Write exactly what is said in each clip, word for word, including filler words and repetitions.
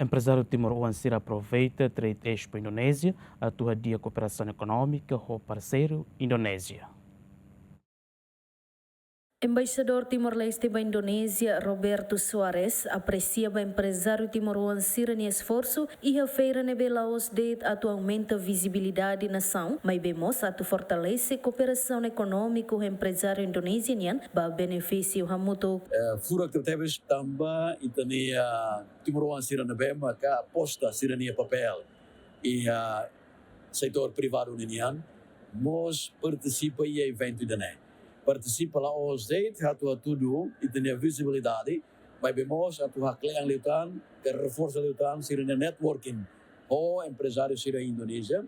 Emprezáriu timoroan sira aproveita Trade Expo Indonézia atu hadi'a kooperasaun ekonómika ho parseiru Indonézia. Embaixadór Timor-Leste ba Indonézia, Roberto Soares, apresia ba emprezáriu timoroan sira-nia esforsu iha feira ne'ebé la'ós de'it atu aumenta vizibilidade nasaun, maibé mós atu fortalese kooperasaun ekonómiku ho emprezáriu Indonézia nian ba benefísiu hamutuk. Eh, furak tebes tanba ita-nia timoroan sira ne'ebé maka aposta sira-nia papél iha setór privadu nian, mós partisipa iha eventu ida-ne'e. Partisipa la'ós de'it atu hatudu ita-nia vizibilidade, maibé mós atu hakle'an liután, ka reforsa liután sira-nia networking ho emprezáriu sira Indonézia,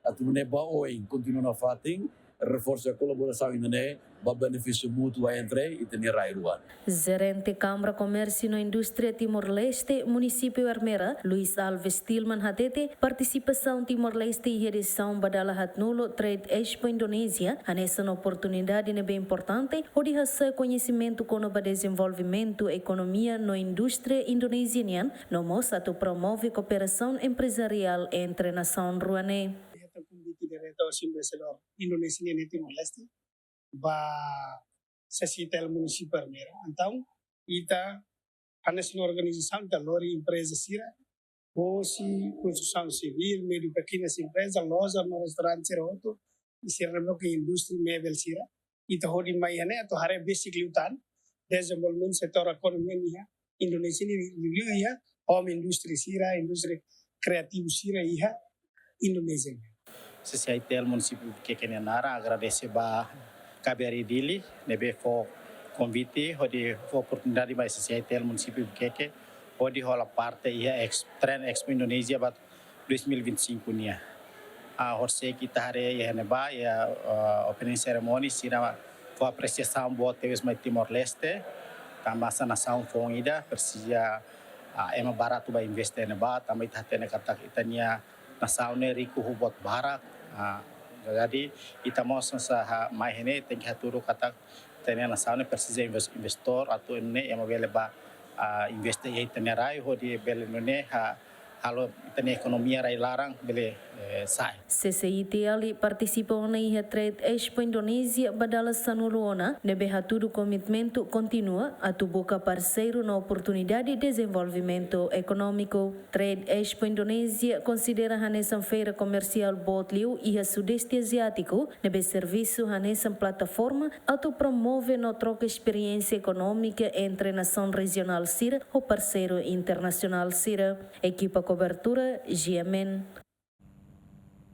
atu nune'e ba oin kontinua nafatin, reforsa kolaborasaun ida-ne'e ba benefísiu mútuu entre ita-nia rai rua. Jerente Kámara Komérsiu no Indústria Timor-Leste, Munisípiu Ermera, Luis Alves Tilman hatete, partisipasaun Timor-Leste iha edisaun ba dala haatnulu Trade Expo Indonézia hanesan oportunidade ne'ebé importante hodi hasa'e koñesimentu kona-ba dezenvolvimentu ekonomia no indústria Indonézia nian, no mós atu promove kooperasaun emprezariál entre nasaun rua ne'e. Hetan konvite diretu husi Embaixadór Indonézia nian iha Timor-Leste ba CCI-T L Munisípiu Ermera. Entaun, ita hanesan organizasaun ita lori empreza sira, husi konstrusaun sivíl, médiu pekenas empreza, loja no restaurante sira hotu, i sira ne'ebé ke indústria mebel sira. Ita hodi mai iha ne'e atu haree besik liután dezenvolvimentu setór ekonomia iha Indonézia nian, liuliu iha home indústria sira, indústria kreativu sira iha Indonézia nian. CCI-T L Munisípiu Viqueque nia naran, agradese ba K B R I Dili ne'ebé fó konvite hodi fó oportunidade ba CCI-T L Munisípiu Viqueque hodi hola parte iha ex-, Trade Expo Indonézia ba dois mil e vinte e cinco nian. Ah, horisehik ita haree iha ne'ebá, iha, ah, opening ceremony, sira fó apresiasaun boot tebes mai Timor-Leste, tanba hanesan nasaun foun ida, presiza, ah, ema barak atu ba investe iha ne'ebá, tanba ita hatene katak ita-nia nasaun ne'e riku ho buat barak. Ah, jadi, ita mós hanesan mai iha ne'e tenke hatudu katak ita-nia nasaun ne'e presiza inves-, investór atu nune'e ema bele ba, ah, investe iha ita-nia rai hodi bele nune'e ha-, halo ita-nia ekonomia rai laran bele, eh, sa'e. CCI-T L partisipa ona iha Trade Expo Indonézia ba dala sanulu ona, ne'ebé hatudu komitmentu kontinua atu buka parseiru no oportunidade dezenvolvimentu ekonómiku. Trade Expo Indonézia konsidera hanesan feira komersiál boot liu iha Sudeste Aziátiku, ne'ebé servisu hanesan plataforma atu promove no troka esperiénsia ekonómika entre nasaun rejionál sira ho parseiru internasionál sira. Ekipa kobertura, G M N.